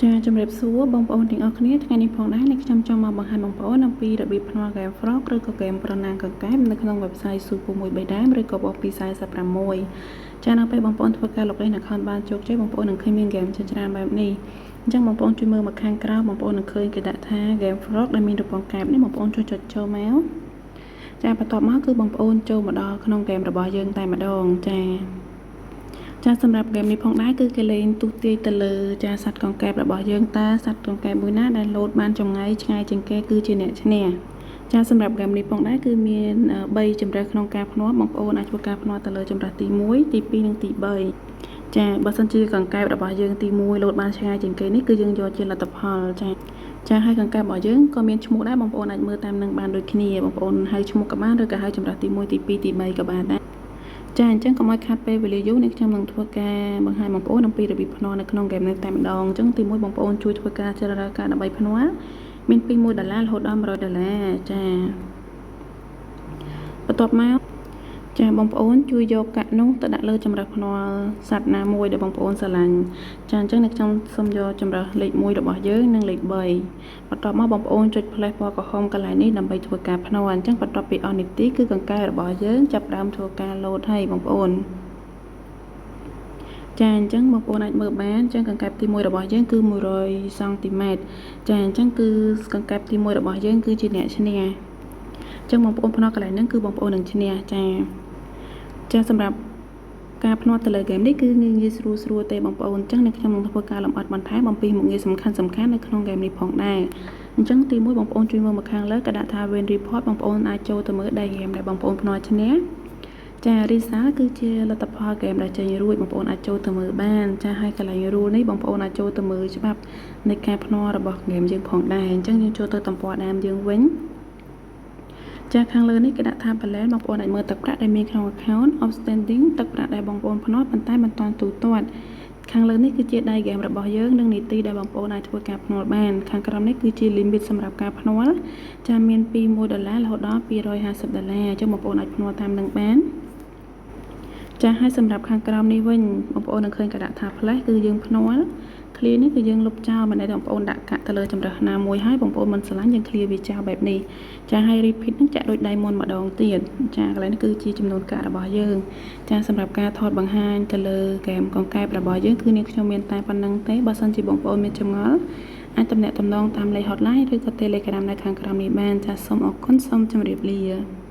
ចាជំរាបសួរបងប្អូនទាំងអស់គ្នាថ្ងៃនេះផងដែរនេះខ្ញុំចង់មកបង្ហាញបងប្អូនអំពីរបៀបភ្នាល់ Game Frog ឬក៏ Game ប្រណាំងកង្កែបនៅក្នុង website Super 1 3ដើមឬក៏ប246ចានៅពេលបងប្អូនធ្វើការ login account បានជោគជ័យបងប្អូននឹងឃើញមាន game ជាច្រើនបែបនេះអញ្ចឹងបងប្អូនជួយមើលមកខាងក្រៅបងប្អូននឹងឃើញគេដាក់ថា Game Frog ដែលមានរូបកង្កែបនេះបងប្អូនជួយចុចចូលមកចាបន្ទាប់មកគឺបងប្អូនចូលមកដល់ក្នុង game របស់យើងតែម្ដងចាចាសម្រាប់ហ្គេមនេះផងដែរគឺគេលេងទុះទាយទៅលើចាសត្វកង្កែបរបស់យើងតើសត្វកង្កែបមួយណាដែលលោតបានចម្ងាយឆ្ងាយជាងគេគឺជាអ្នកឈ្នះចាសម្រាប់ហ្គេមនេះផងដែរគឺមាន3ជម្រើសក្នុងការភ្នាល់បងប្អូនអាចធ្វើការភ្នាល់ទៅលើជម្រើសទី1ទី2និងទី3ចាបើសិនជាកង្កែបរបស់យើងទី1លោតបានឆ្ងាយជាងគេនេះគឺយើងយកជាលទ្ធផលចាចាហើយកង្កែបរបស់យើងក៏មានឈ្មោះដែរបងប្អូនអាចមើលតាមនឹងបានដូចគ្នាបងប្អូនហៅឈ្មោះក៏បានឬក៏ហៅជម្រើសទី1ទី2ទី3ក៏បានដែរចាអញ្ចឹងកុំឲ្យខាត់ពេលវេលាយូរនេះខ្ញុំនឹងធ្វើការបង្ហាញបងប្អូនអំពីរបៀបភ្នាល់នៅក្នុងហ្គេមនេះតែម្ដងអញ្ចឹងទីមួយបងប្អូនជួយធ្វើការជ្រើសរើសការដើម្បីភ្នាល់មានពី1ដុល្លាររហូតដល់100ដុល្លារចាបន្ទាប់មកចាបងប្អូនជួយយកកាក់នោះទៅដាក់លើជម្រើសភ្នាល់សត្វណាមួយដែលបងប្អូនស្រឡាញ់ចាអញ្ចឹងអ្នកខ្ញុំសូមយកជម្រើសលេខ1របស់យើងនិងលេខ3បន្ទាប់មកបងប្អូនចុច place ពណ៌ក្រហមកន្លែងនេះដើម្បីធ្វើការភ្នាល់អញ្ចឹងបន្ទាប់ពីអស់នាទីគឺកង្កែបរបស់យើងចាប់ផ្ដើមធ្វើការលោតហើយបងប្អូនចាអញ្ចឹងបងប្អូនអាចមើលបានអញ្ចឹងកង្កែបទី1របស់យើងគឺ100សង់ទីម៉ែត្រចាអញ្ចឹងគឺកង្កែបទី1របស់យើងគឺជាអ្នកឈ្នះអញ្ចឹងបងប្អូនភ្នាល់កន្លែងហ្នឹងគឺបងប្អូននឹងឈ្នះចាចាសម្រាប់ការភ្នាល់ទៅលើហ្គេមនេះគឺងាយងាយស្រួលស្រួលទេបងប្អូនអញ្ចឹងនៅខ្ញុំនឹងធ្វើការលម្អិតបន្ថែមអំពីមុខងារសំខាន់សំខាន់នៅក្នុងហ្គេមនេះផងដែរអញ្ចឹងទី1បងប្អូនជួយមើលមកខាងលើក៏ដាក់ថា win report បងប្អូនអាចចូលទៅមើលដៃហ្គេមដែលបងប្អូនភ្នាល់ឈ្នះចា result គឺជាលទ្ធផលហ្គេមដែលចេញរួចបងប្អូនអាចចូលទៅមើលបានចាហើយកន្លែង rule នេះបងប្អូនអាចចូលទៅមើលច្បាប់នៃការភ្នាល់របស់ហ្គេមយើងផងដែរអញ្ចឹងយើងចូលទៅទំព័រដើមយើងវិញចាខាងលើនេះគេដាក់ថា balance បងប្អូនអាចមើលទឹកប្រាក់ដែលមានក្នុង account outstanding ទឹកប្រាក់ដែលបងប្អូនភ្នាល់ប៉ុន្តែមិនទាន់ទូទាត់ខាងលើនេះគឺជាដៃហ្គេមរបស់យើងនិងនីតិដែលបងប្អូនអាចធ្វើការភ្នាល់បានខាងក្រោមនេះគឺជា limit សម្រាប់ការភ្នាល់ចាមានពី1ដុល្លាររហូតដល់250ដុល្លារអញ្ចឹងបងប្អូនអាចភ្នាល់តាមនឹងបានចាហើយសម្រាប់ខាងក្រោមនេះវិញបងប្អូននឹងឃើញគេដាក់ថា place គឺយើងភ្នាល់ clear នេះគឺយើងលុបចោលមិនដែលបងប្អូនដាក់កាក់ទៅលើជម្រើសណាមួយហើយបងប្អូនមិនស្រឡាញ់យើង clear វាចោលបែបនេះចាហើយ repeat នឹងចាក់ដូចដៃមុនម្ដងទៀតចាកន្លែងនេះគឺជាចំនួនកាក់របស់យើងចាសម្រាប់ការថតបង្ហាញទៅលើហ្គេមកង្កែបរបស់យើងគឺនាងខ្ញុំមានតែប៉ុណ្ណឹងទេបើសិនជាបងប្អូនមានចម្ងល់អាចទំនាក់ទំនងតាមលេខ hotline ឬក៏ Telegram នៅខាងក្រោមនេះបានចាសូមអរគុណសូមជម្រាបលា។